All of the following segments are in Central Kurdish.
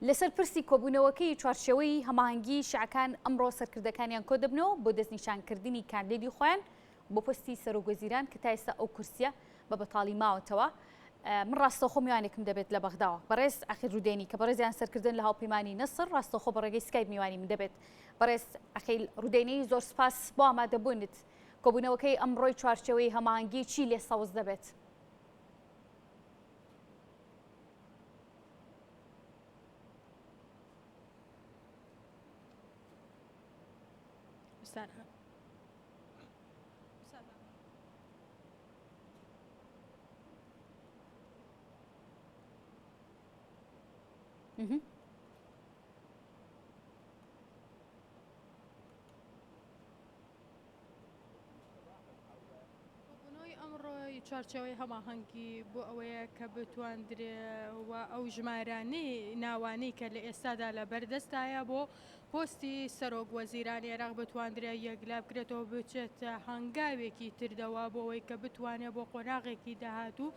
لەسەر پرسی کۆبوونەوەکەی چوارچێوەی هەماهەنگی شیعەکان ئەمڕۆ سەرکردەکانیان کۆدەبنەوە بۆ دەستنیشانکردنی کاندیدی خۆیان بۆ پۆستی سەرۆکوەزیران کە تا ئێستا ئەو کورسیە بە بەتاڵی ماوەتەوە. من ڕاستەوخۆ میوانێکم دەبێت لە بەغداوە بەڕێز عەقیل ڕودێنی کە بەڕێزیان سەرکردن لە هاوپەیمانی نەسڕ ڕاستەوخۆ بە ڕێگەی سکایپ میوانی من دەبێت. بەڕێز عەقیل ڕودێنی زۆر سوپاس بۆ ئامادەبوونت. کۆبوونەوەکەی ئەمڕۆی چوارچێوەی هەماهەنگی چی لێ سەوز دەبێت؟ Mm-hmm. کۆبوونەوەی ئەمڕۆی چوارچێوەی هەماهەنگی بۆ ئەوەیە کە بتواندرێ و ئەو ژمارانەی ناوانەی کە لە ئێستادا لە بەردەستایە بۆ پۆستی سەرۆک وەزیرانی عێراق بتواندرێ یەکلا بکرێتەوە بچێتە هەنگاوێکی تردەوە بۆ ئەوەی کە بتوانێت بۆ قۆناغێکی داهاتوو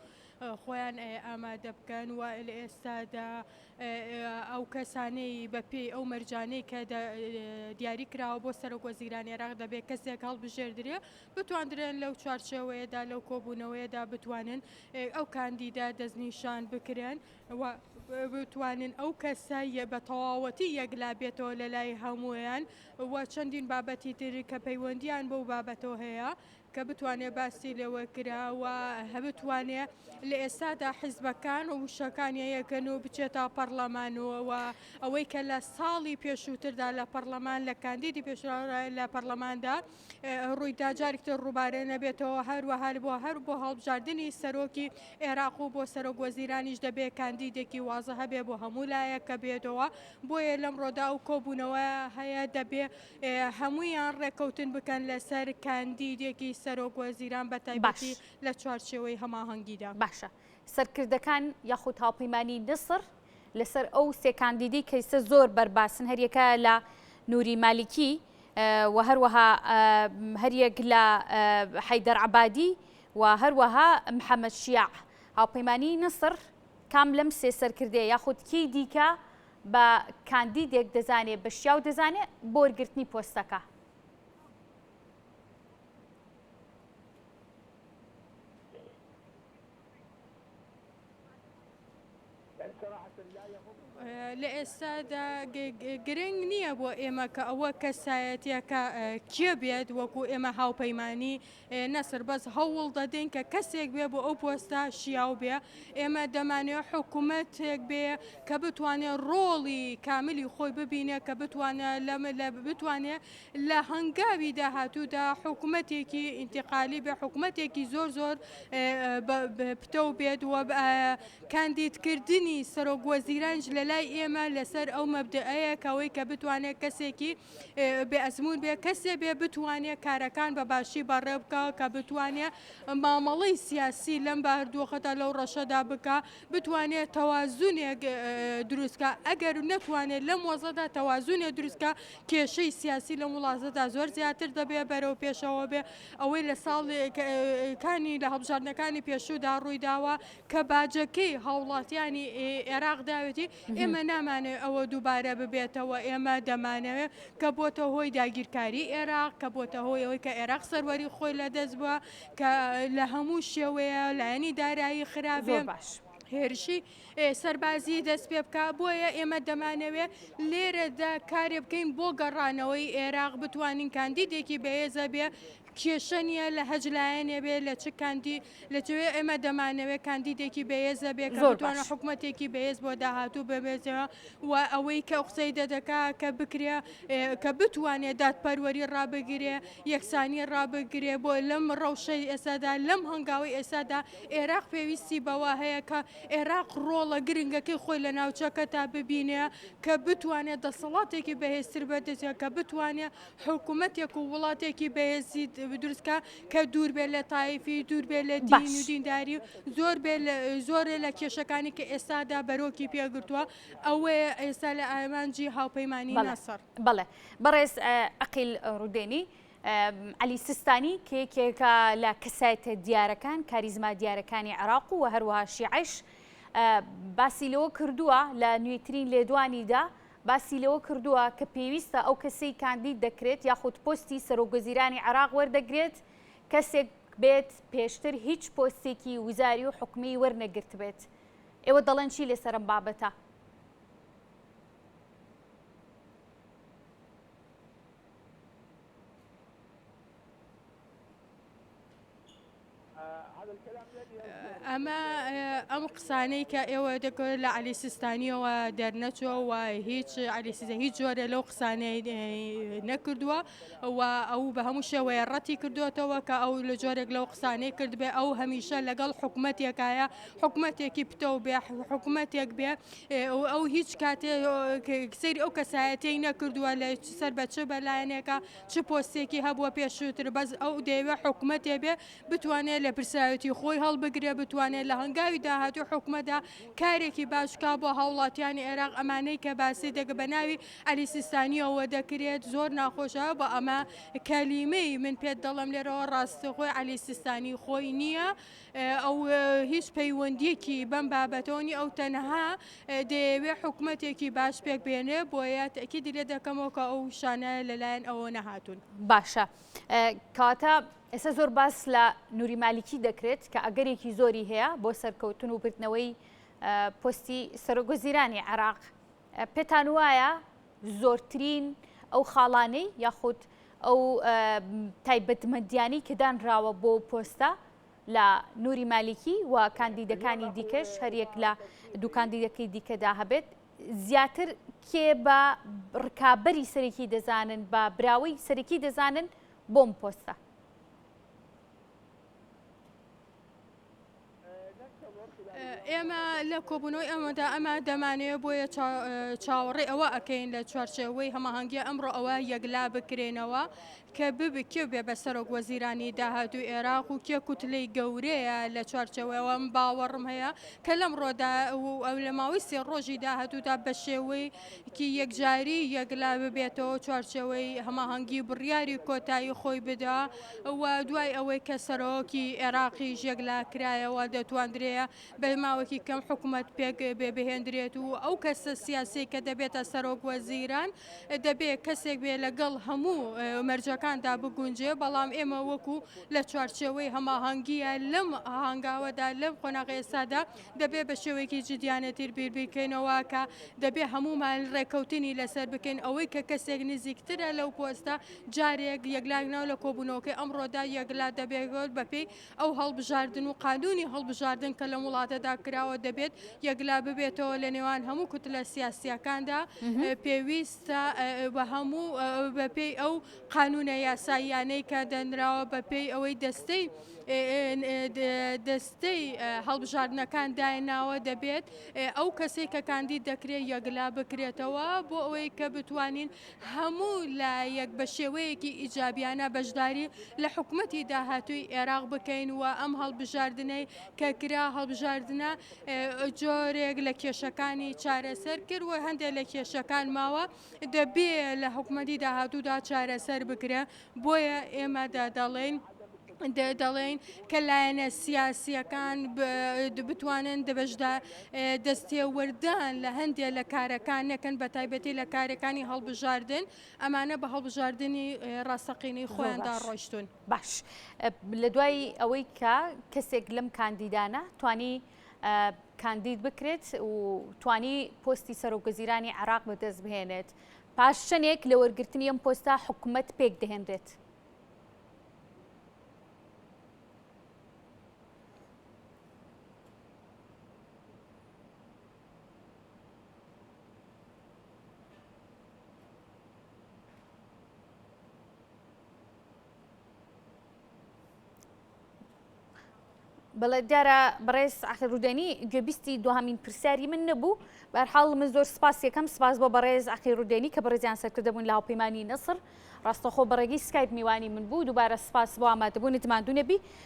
خۆیان ئامادە بکەن و لە ئێستادا ئەو کەسانەی بەپێی ئەو مەرجانەی کە دیاری کراوە بۆ سەرۆک وەزیرانی عێراق دەبێت کەسێک هەڵبژێردرێ بتواندرێن لەو چوارچێوەیەدا لەو کۆبوونەوەیەدا بتوانن ئەو کاندیدە دەستنیشان بکرێن و بتوانن ئەو کەسە بە تەواوەتی یەکلا بێتەوە لە لای هەموویان و چەندین بابەتی تر کە پەیوەندیان بەو بابەتەوە هەیە کە بتوانێ باسی لێوە کرا و بتوانێ لە ئێستادا حیزبەکان و وشەکان یەکەن و بچێتە پەڕلەمان و ئەوەی کە لە ساڵی پێشووتردا لە پەڕلەمان لە کاندیدی پێشوو لە پەڕلەماندا ڕوویدا جارێکتر ڕووبارە نەبێتەوە هەروەها بۆ هەر بۆ هەڵبژاردنی سەرۆکی عێراق و بۆ سەرۆک وەزیرانیش دەبێ کاندیدێکی وازە هەبێ بۆ هەموو لایەک کە بێتەوە بۆیە لەمڕۆدا ئەو کۆبوونەوە هەیە دەبێ هەموویان ڕێککەوتن بکەن لەسەر کاندیدێکی سەرۆک وەزیران بە تایبەتی لە چوارچێوەی هەماهەنگیدا. باشە سەرکردەکان یاخود هاوپەیمانی نەسڕ لەسەر ئەو سێ کاندیدەی کە ئیستا زۆر بەرباسن هەریەکە لە نوری مالیکی و هەروەها هەریەک لە حەیدەر عەبادی و هەروەها محەمەد شیاع هاوپەیمانی نەسڕ کام لەم سێ سەرکردەیە یاخود کێی دیکە بە کاندیدێک دەزانێ بە شیاو دەزانێ بۆ وەرگرتنی پۆستەکە؟ لە ئێستادا گرنگ نییە بۆ ئێمە کە ئەوە کەسایەتیەکە کێ بێت وەکو ئێمە هاوپەیمانی نەسر بەس هەوڵ دەدەین کە کەسێک بێ بۆ ئەو پۆستە شیاو بێ ئێمە دەمانەوێت حکوومەتێک بێ کە بتوانێت ڕۆڵی کاملی خۆی ببینێ کە بتوانێت لە بتوانێت لە هەنگاوی داهاتوودا حکوومەتێکی ئینتقالی بێ حکوومەتێکی زۆر زۆر پتەو بێت و کاندیدکردنی سەرۆک وەزیرانش لە لای ئێمە لەسەر ئەو مەبدەئەیە کەەوەی کە بتوانێت کەسێکی بێ ئەزموون بێ کەسێ بێ بتوانێ کارەکان بە باشی بەڕێ بکا کە بتوانێ مامەڵەی سیاسی لەم باردۆخەدا لەو ڕەشەدا بکا بتوانێ تەوازونێک دروست کا ئەگەر نەتوانێت لەم وەزەدا تەوازونێ دروست کا کێشەی سیاسی لەم وڵاتەدا زۆر زیاتر دەبێ بەرەو پێشەوە بێ ئەوەی لە ساڵەکانی لە هەڵبژاردنەکانی پێشوودا ڕوویداوە کە باجەکەی هاوڵاتیانی عێراق داوێتی، ئێمە نامانەوێت ئەوە دووبارە ببێتەوە، ئێمە دەمانەوێت کە بۆتە هۆی داگیرکاری عێراق، کە بۆتە هۆی ئەوەی کە عێراق سەروەری خۆی لەدەست بووە، کە لە هەموو شێوەیە لایەنی دارایی خراپێ. زۆر باش. هێرشی سەربازی دەست پێ بکا، بۆیە ئێمە دەمانەوێت لێرەدا کارێ بکەین بۆ گەڕانەوەی عێراق، بتوانین کاندیدێکی بەهێزە بێ کێشە نییە لە هەج لایەنێ بێ لە چ کاندی لە چ ئێمە دەمانەوێ کاندیدێکی بەهێزە بێ کە زۆر بتوانێ باش. حکومەتێکی بەهێز بۆ داهاتوو ببێتەوە و ئەوەی کە قسەی دەدەکا کە بکرێ کە بتوانێ دادپەروەری ڕابگرێ یەکسانی ڕابگرێ بۆ لەم ڕەوشەی ئێستادا لەم هەنگاوەی ئێستادا ئێراق پێویستی بەوە هەیە کە ئێراق ڕۆڵە گرنگەکەی خۆی لە ناوچەکەتا ببینێ کە بتوانێ دەسەڵاتێکی بەهێزتر بەدەستێ کە بتوانێ حکومەتێک و وڵاتێکی بەهێزی دروست کا کە دوور بێت لە تایفی دوور بێت لە دین و باش. دینداری و زۆر بێ زۆرێ لە کێشەکانی کە ئێستادا بەرۆکی پێگرتووە ئەوەیە ئێستا لە ئامانجی هاوپەیمانی بەڵێ نەسڕ. بەڵێ بەڕێز عەقیل ڕودێنی عەلی سیستانی کە یەکێکە لە کەسایەتە دیارەکان کاریزما دیارەکانی عێراق و هەروەها شیعەش. باسی لەوە کردووە لە نوێترین لێدوانیدا باسی لەوە کردووە کە پێویستە ئەو کەسەی کاندید دەکرێت یاخود پۆستی سەرۆکوەزیرانی عێراق وەردەگرێت کەسێک بێت پێشتر هیچ پۆستێکی وزاری و حکومی وەرنەگرتبێت. ئێوە دەڵێن چی لەسەر ئەم بابەتە؟ ئەمە ئەم قسانەی کە ئێوە دەکەوێت لە علی سیستانیەوە دەرنەچووە و هیچ علی سیزە هیچ جۆرە لەو قسانەی نەکردووە و ئەو بە هەموو شێوەیە ڕەتی کردوێتەوە کە ئەو لە جۆرێک لەو قسانەی کردبێ ئەو هەمیشە لەگەڵ حکوومەتێکایە حکوومەتێکی پتەو بێ حکوومەتێک بێ ئەو هیچ کاتێ سەیری ئەو کەسایەتەی نەکردووە لە سەر بە چ بەلایەنێکە چ پۆستێکی هەبووە پێشووتر بەس ئەو دەیەوێت حکومەتێ بێ بتوانێت لێپرسراوێتی خۆی هەڵبگرێ بتوانێت لە هەنگاوی داهاتوو حکومەتدا کارێکی باش بکا بۆ هاوڵاتیانی عێراق ئەمانەی کە باسی دەکە بە ناوی عەلی سیستانیەوە دەکرێت زۆر ناخۆشە بە ئەمە کەلیمەی من پێت دەڵێم لێرەوە ڕاستەخۆی عەلی سیستانی خۆی نییە ئەو هیچ پەیوەندیەکی بەم بابەتەوە نیە ئەو تەنها دەیەوێ حکومەتێکی باش پێک بێنێ بۆیە تەئکیدی لێ دەکەمەوە کە ئەو وشانە لەلایەن ئەوەوە نەهاتوون. باشە کەواتە ئێستا زۆر باس لە نوری مالیکی دەکرێت کە ئەگەرێکی زۆری هەیە بۆ سەرکەوتن و بردنەوەی پۆستی سەرۆکوەزیرانی عێراق پێتان وایە زۆرترین ئەو خاڵانەی یاخود ئەو تایبەتمەندیانەی کە دانراوە بۆ پۆستە لە نوری مالیکی و کاندیدەکانی دیکەش هەریەک لە دوو کاندیدەکەی دیکەدا هەبێت زیاتر کێ بە ڕکابەری سەرەکی دەزانن بە براوەی سەرەکی دەزانن بۆم پۆستە؟ ئێمە لە کۆبوونەوەی ئەمەدا ئەمە دەمانەوێت بۆیە چاوەڕێ ئەوە ئەکەین لە چوارچێوەی هەماهەنگی ئەمڕۆ ئەوە یەکلا بکرێنەوە کە بب کێ بێ بە سەرۆک وەزیرانی داهاتووی عێراق و کێ کوتلەی گەورەیە لە چوارچێوەیەوە من باوەڕم هەیە کە لەمڕۆدا و لە ماوەی سێ ڕۆژی داهاتوودا بە شێوەیەکی یەکجاری یەکلا ببێتەوە چوارچێوەی هەماهەنگی بڕیاری کۆتایی خۆی بدا و دوای ئەوەی کە سەرۆکی عێراقیش یەکلا کرایەوە دەتواندرێ بە ماوەکی کەم حکومەت پێک بهێندرێت و ئەو کەسە سیاسیەی کە دەبێتە سەرۆک وەزیران دەبێ کەسێک بێ لەگەڵ هەموو مەرجەکاندا بگونجێ بەڵام ئێمە وەکو لە چوارچێوەی هەماهەنگیە لەم هانگاوەدا لەم قۆناغ ئێستادا دەبێ بە شێوەیەکی جدیانەتر بیر بیرکەینەوە کە دەبێ هەموومان ڕێکەوتنی لەسەر بکەین ئەوەی کە کەسێک نزیکترە لەو پۆستە جارێک یەکلاکنەوە لە کۆبوونەوەکەی ئەمڕۆدا یەکلا دەبێت بەپێی ئەو هەڵبژاردن و قانونی هەڵبژاردن کە لەم وڵاتەدا کراوە دەبێت یەکلا ببێتەوە لە نێوان هەموو کوتلە سیاسیەکاندا پێویستە بە هەموو بەپێی ئەو قانونە یاساییانەی کە دەنراوە بەپێی ئەوەی دەستەی دەستەی هەڵبژاردنەکان دایناوە دەبێت ئەو کەسێک کە کاندید دەکرێت یەکلا بکرێتەوە بۆ ئەوەی کە بتوانین هەموو لایەک بە شێوەیەکی ئیجابیانە بەشداری لە حکومەتی داهاتووی عێراق بکەین و ئەم هەڵبژاردنەی کە کرا هەڵبژاردنە جۆرێک لە کێشەکانی چارەسەر کرد و هەندێک لە کێشەکان ماوە دەبێ لە حکومەتی داهاتوودا چارەسەر بکرێ بۆیە ئێمە دەڵێین دەڵێین کە لایەنە سیاسییەکان بتوانن بەشدا دەستێوەردان لە هەندێک لە کارەکان نەکەن بە تایبەتی لە کارەکانی هەڵبژاردن ئەمانە بە هەڵبژاردنی ڕاستەقینەی خۆیاندا ڕۆیشتون. باش لە دوای ئەوەی کە کەسێک لەم کاندیدانە توانی کاندید بکرێت و توانی پۆستی سەرۆکوەزیرانی عێراق بەدەست بهێنێت پاش چەندێک لە وەرگرتنی ئەم پۆستە حکومەت پێک دەهێنرێت؟ بەڵێ دیارە بەڕێز عەقیل ڕوودێنی گوێبیستی دوهەمین پرسیاری من نەبوو بەرحاڵ من زۆر سپاس یەکەم سپاس بۆ بەڕێز عەقیل ڕوودێنی کە بەڕێزیان سەرکردە بوون لە هاوپەیمانی نەسڕ ڕاستەخۆ بەڕێگەی سکایپ میوانی من بوو دووبارە سپاس بۆ ئامادەبوونت ماندوو نەبی.